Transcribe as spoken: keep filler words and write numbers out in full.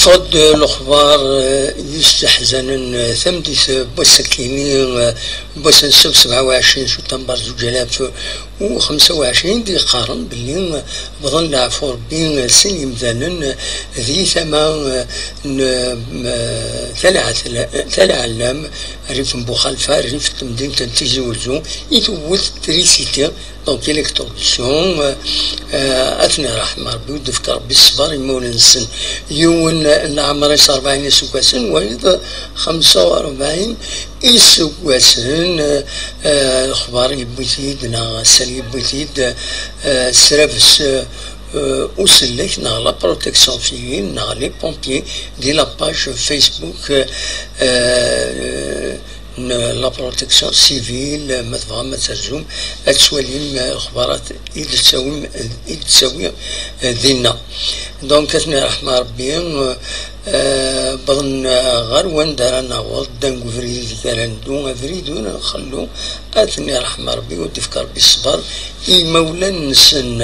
Ṭṭfeɣ-d lexbar, eh, yesteḥzanen, eh, tameddit, eh, n wass-agi-nni, eh, n wass n ssebt sebɛa u ɛecrin september zuǧ alaf u xemsa u ɛecrin, d-yeqqaren belli, eh, bḍan leɛfu Rebbi, eh, sin yimdanen, eh, di tama, eh, n, eh, Tala Ɛetla-, Tala Ɛellam, rrif n Buxalfa, rrif n temdint n Tizi Wezzu, i tewwet trisiti. Donc, électrocution, euh, euh, ad ten-iṛḥem Ṛebbi, ur d-ifka Ṛebbi ṣṣber i imawlan-nsen. Yiwen n leɛmer-is ṛebɛin iseggasen, wayeḍ xemsa u ṛebɛin iseggasen, euh, euh, lexbar yewwi-t-id, neɣ sser yewwi-t-id, euh, srabes, euh, euh, usellek, neɣ la protection civile, neɣ les pompiers, di la page Facebook, euh, euh, n la protection civile, ma tebɣam ad terzum, ad twalim, eh, lexbarat i d-tettawim, i d-tettawi, eh, dinna. Donc, ad ten-iṛḥem Ṛebbi, eh, wwḍen, eh, ɣer wanda ara naweḍ, ddan deg ubrid ideg ara neddu, abrid ur nxellu, ad ten-iṛḥem Ṛebbi, ur d-ifka Ṛebbi ṣṣber i imawlan-nsen.